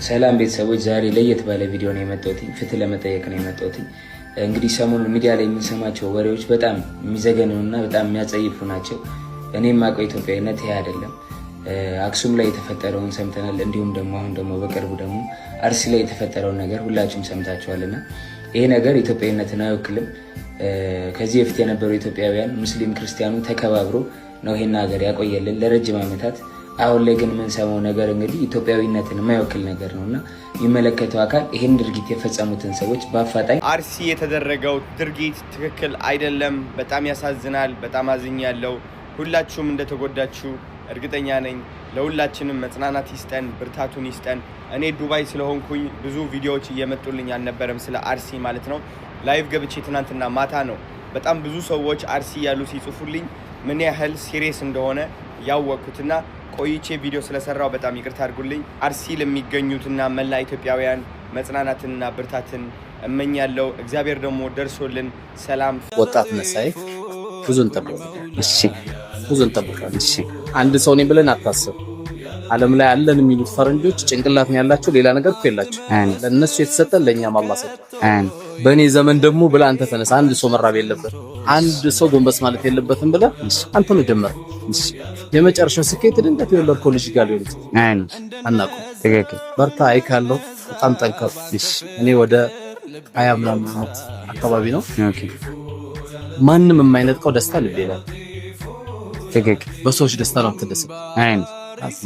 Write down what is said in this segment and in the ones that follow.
ሰላም ቤተሰቦች፣ ዛሬ ለየት ባለ ቪዲዮ ነው የመጣሁት። ፍትህ ለመጠየቅ ነው የመጣሁት። እንግዲህ ሰሞኑን ሚዲያ ላይ የምንሰማቸው ወሬዎች በጣም የሚዘገንኑና በጣም የሚያጸይፉ ናቸው። እኔ የማውቀው ኢትዮጵያዊነት ይሄ አይደለም። አክሱም ላይ የተፈጠረውን ሰምተናል። እንዲሁም ደግሞ አሁን ደግሞ በቅርቡ ደግሞ አርሲ ላይ የተፈጠረውን ነገር ሁላችሁም ሰምታችኋል እና ይሄ ነገር ኢትዮጵያዊነትን አይወክልም። ከዚህ በፊት የነበሩ ኢትዮጵያውያን ሙስሊም ክርስቲያኑ ተከባብሮ ነው ይሄን ሀገር ያቆየልን ለረጅም ዓመታት። አሁን ላይ ግን የምንሰማው ነገር እንግዲህ ኢትዮጵያዊነትን የማይወክል ነገር ነው እና የሚመለከተው አካል ይህን ድርጊት የፈጸሙትን ሰዎች በአፋጣኝ አርሲ የተደረገው ድርጊት ትክክል አይደለም። በጣም ያሳዝናል። በጣም አዝኛለሁ። ሁላችሁም እንደተጎዳችሁ እርግጠኛ ነኝ። ለሁላችንም መጽናናት ይስጠን፣ ብርታቱን ይስጠን። እኔ ዱባይ ስለሆንኩኝ ብዙ ቪዲዮዎች እየመጡልኝ አልነበረም፣ ስለ አርሲ ማለት ነው። Live ገብቼ ትናንትና ማታ ነው በጣም ብዙ ሰዎች አርሲ ያሉ ሲጽፉልኝ ምን ያህል serious እንደሆነ ያወቅኩትና ቆይቼ ቪዲዮ ስለሰራው በጣም ይቅርታ አድርጉልኝ። አርሲ ለሚገኙትና መላ ኢትዮጵያውያን መጽናናትንና ብርታትን እመኛለሁ። እግዚአብሔር ደግሞ ደርሶልን ሰላም። ወጣት መሳይ፣ ብዙ እንጠብቃለን። እሺ። ብዙ እንጠብቃለን። እሺ። አንድ ሰው ነኝ ብለን አታስብ። ዓለም ላይ አለን የሚሉት ፈረንጆች ጭንቅላት ነው ያላቸው፣ ሌላ ነገር እኮ የላቸው። ለእነሱ የተሰጠን ለእኛም አላህ ሰጥቷል። በእኔ ዘመን ደግሞ ብለህ አንተ ተነሳ። አንድ ሰው መራብ የለበትም፣ አንድ ሰው ጎንበስ ማለት የለበትም ብለህ አንተ ነው ጀመር። የመጨረሻው ስኬት ድንገት የወለድከው ልጅ ጋር ሊሆን ይችላል። አናውቅም። ትክክል። በርታ፣ አይካለው፣ በጣም ጠንከር። እኔ ወደ 20 ምናምን ዓመት አካባቢ ነው። ማንም የማይነጥቀው ደስታ ልቤ ላይ። ትክክል። በሰዎች ደስታ ነው የምትደሰት።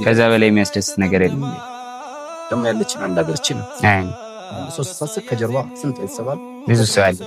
ከዛ በላይ የሚያስደስት ነገር የለም። ደግሞ ያለችን አንድ ሀገር ነው። አንድ ሰው ሲሳስብ ከጀርባ ስንት ቤተሰብ አለ? ብዙ ሰው አለ።